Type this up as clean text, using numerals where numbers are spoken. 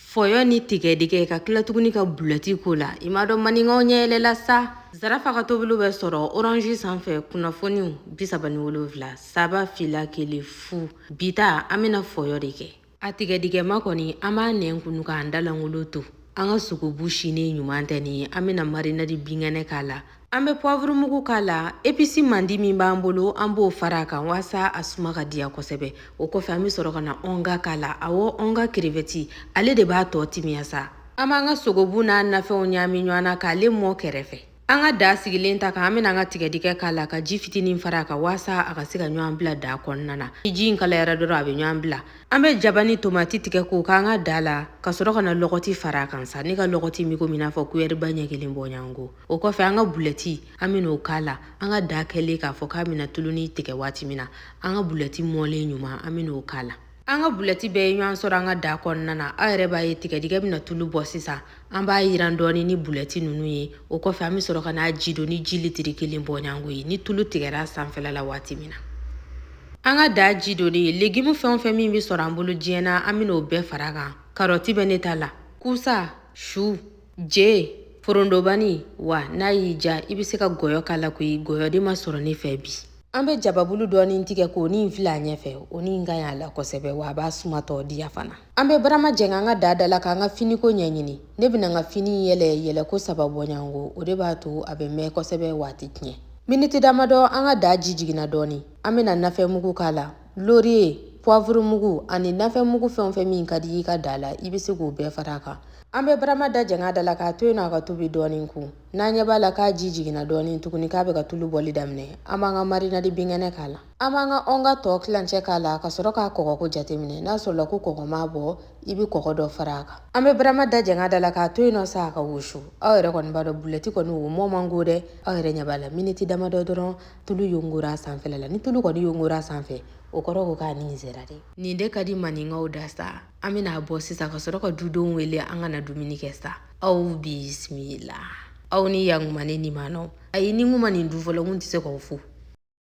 Fɔyɔ ni tigɛdɛgɛ ka tila tuguni ka bulɛti k'o la, i m'a dɔn maninkaw ɲɛ yɛlɛla sa. Zarafa ka tobiliw bɛ sɔrɔ Orange sanfɛ, kunnafoniw 37 3 2 1 0. Bi ta, an bɛna fɔyɔ de kɛ. A tigɛdɛgɛma kɔni, an b'a nɛn kunu k'an dalankolon to. An ka sogobu sinen ɲuman tɛ nin ye. An bɛna marinade binkɛnɛ k'a la, an bɛ poivre mugu k'a la, épice mandi min b'an bolo, an b'o fara a kan walasa a suma ka diya kosɛbɛ. O kɔfɛ, an bɛ sɔrɔ ka na onga k'a la. Awɔ, onga crevette, ale de b'a tɔ timiya sa. An b'an ka sogobu n'a nafɛnw ɲaami ɲɔgɔn na k'ale mɔ kɛrɛfɛ. An ka daa sigilen ta kan, an bɛna an ka tigɛdɛgɛ k'a la ka ji fitinin fara a kan walasa a ka se ka ɲɔgɔn bila daa kɔnɔna na. Ni ji in kalayara dɔrɔn, a bɛ ɲɔgɔn bila. An bɛ jaba ni tomati tigɛ k'o k'an ka daa la ka sɔrɔ ka na lɔgɔti fara a kan sa. Ne ka lɔgɔti min komi i n'a fɔ kuyɛriba ɲɛ kelen bɔɲɔgɔnko. O kɔfɛ, an ka bulɛti, an bɛn'o k'a la. An ka daa kɛlen k'a fɔ k'a bɛna tulu ni tigɛ waati min na, an ka bulɛti mɔlen ɲuman, an bɛn'o k'a la. An ka bulɛti bɛɛ ye ɲɔgɔn sɔrɔ an ka daa kɔnɔna na. Aw yɛrɛ b'a ye, tigɛdɛgɛ bɛna tulu bɔ sisan. An b'a yiran dɔɔni ni bulɛti ninnu ye. O kɔfɛ, an bɛ sɔrɔ ka n'a ji don ni ji litiri 1 bɔɲɔgɔnko ye, ni tulu tigɛra sanfɛla la waati min na. An ka daa ji donnen, légume fɛn o fɛn min bɛ sɔrɔ an bolo diɲɛ na, an bɛn'o bɛɛ fara a kan. Karɔti bɛ ne ta la, kusa, su, je, forondobani. Wa n'a y'i diya, i bɛ se ka gɔyɔ k'a la koyi. Gɔyɔ de ma sɔrɔ ne fɛ bi. An bɛ jababulu dɔɔni tigɛ k'o ni fili a ɲɛfɛ. O ni ka ɲi a la kosɛbɛ, wa a b'a suma tɔ diya fana. An bɛ barama jɛngɛ an ka daa da la k'an ka finiko ɲɛɲini. Ne bɛna n ka fini yɛlɛ yɛlɛko 3 bɔɲɔgɔnko. O de b'a to a bɛ mɛn kosɛbɛ, waati tiɲɛ. Miniti damadɔ, an ka daa ji jiginna dɔɔni. An bɛna nafɛnmugu k'a la, laurier, poivre mugu ani nafɛnmugu fɛn o fɛn min ka di i ka daa la, i bɛ se k'o bɛɛ fara a kan. An bɛ barama da jɛngɛ da la k'a to yen nɔ a ka tobi dɔɔni kun. N'an ɲɛ b'a la k'a ji jiginna dɔɔni tuguni, k'a bɛ ka tulu bɔli daminɛ, an b'an ka marinade binkɛnɛ k'a la. An b'an ka onga tɔ tilancɛ k'a la ka sɔrɔ k'a kɔgɔko jateminɛ. N'a sɔrɔla ko kɔgɔ m'a bɔ, i bɛ kɔgɔ dɔ fara a kan. An bɛ barama da jɛngɛ da la k'a to yen nɔ sa a ka wusu. Aw yɛrɛ kɔni b'a dɔn, bulɛti kɔni, o mɔ man go dɛ. Aw yɛrɛ ɲɛ b'a la, miniti damadɔ dɔrɔn, tulu yongora sanfɛla la. Ni tulu kɔni yongora sanfɛ, o kɔrɔ ko k'a ni sera dɛ. Nin de ka di maninkaw da sa. An bɛna bɔ sisan ka sɔrɔ ka dudenw wele, an ka na dumuni kɛ sa. Aw bisimila, aw ni yakuma. Ne ni ma nɔ, ayi, ni n ma nin du fɔlɔ, n tɛ se k'aw fo.